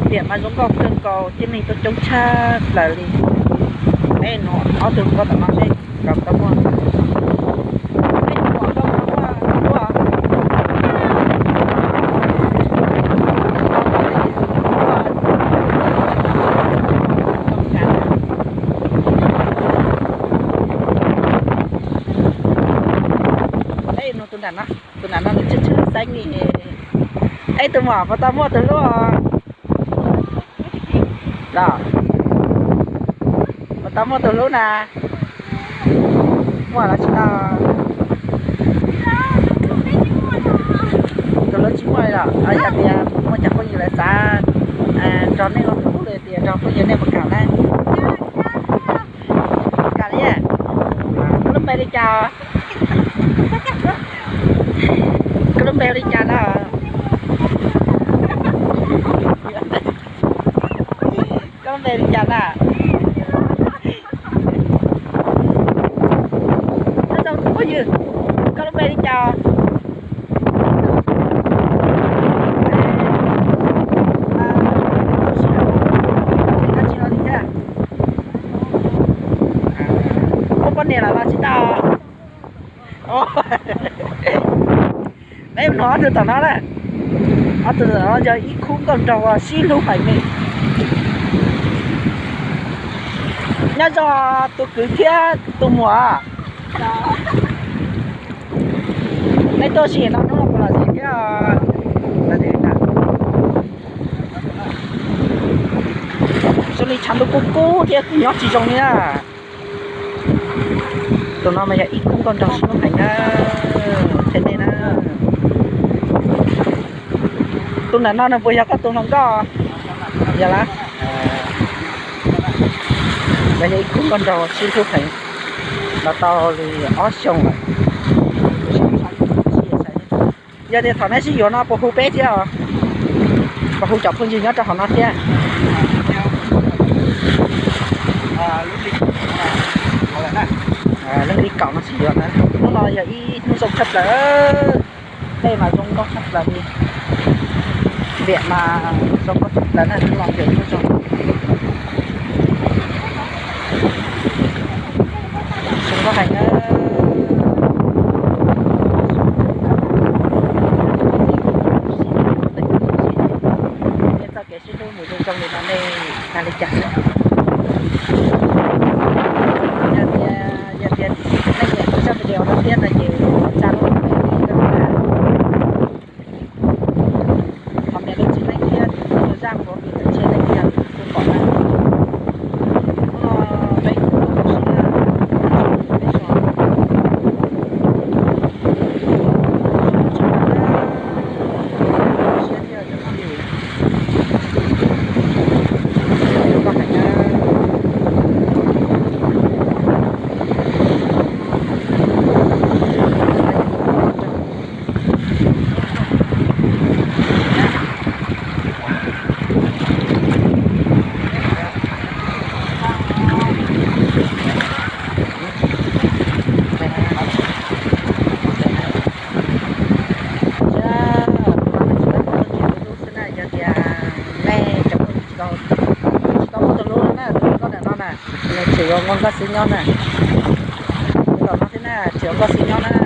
Tiam mas zoo nkauj kawg nkaus, tib neeg tuaj coob tshaj plaws li. Peb no ob tug hluas nkauj tom no seb nkawd puas tau muaj. Peb tus muam nkauj puas tau muaj hlub os? Ej, no tus nram no, tus nram no nws tsw tsw xeeb li. Ej, tus muam puas tau muaj tus hlub os? Los, puas tau muaj tus hlub na? Muaj los tsis tau? Tus hlub tsis muaj li los? Yog tias muaj cov phooj ywg lawv xav nrog nej ua tus hlub li tias nrog phooj ywg nej puas kam na? Kam li. Koj lub npe li cas? Koj lub npe li cas na? Koj lub npe li cas na? Nyob zoo tus phooj ywg, koj lub npe li cas? Muaj poj niam lawm los tsis tau? Peb mus ob tug tom no na. Ob tug tom no yog ib khub nkauj nraug uas sib hlub heev li. Nyob zoo tus kwv thiab tus muam. Nej tuaj ua si no hnub no puas lom zem thiab? Zoo li tshav ntuj kub kub thiab kuv nyob tsis zoo li na. Tus no mas yog ib khub nkauj nraug sib hlub heev na, qhia nej na. Tus nram no nws puas yog koj tus hluas nkauj? Yog lawm. Lawv yog ib khub nkauj nraug sib hlub heev los tau li ob xyoos lawm. Yog tias thaum nej sib yuav no puas hu peb thiab os? Puas hu cov phooj ywg nyob rau hauv no thiab? Leej li kaum no sib yuav na. Hnub no yog ib hnub zoo tshaj plaws. Dej mas zoo nkauj tshaj plaws li. Liam mas zoo nkauj tshaj plaws na, hnub no yog ib hnub zoo. Zoo nkauj heev na. Nej txoj kev sib hlub mus zoo zoo li no nej hais li cas? Yog tias, yog tias nej nyiam kuv zaj video no thiab no ces tsa lub me li rau kuv na. Thov nias lub tswb leej thiab tus zaj npuav pim tawm tshiab leej thiab tus pom na. Hnub no peb kuj tau siab, peb so siab thiab cov phooj ywg. Koj hais na. Yog tias nej cov phooj ywg tsis tau, tsis tau muaj tus hlub no na, tus hluas nkauj ntawm no na, nws tseem yuav ua nkauj xwb nyob na. Tom no thiab na, tseem ua nkauj xwb nyob na.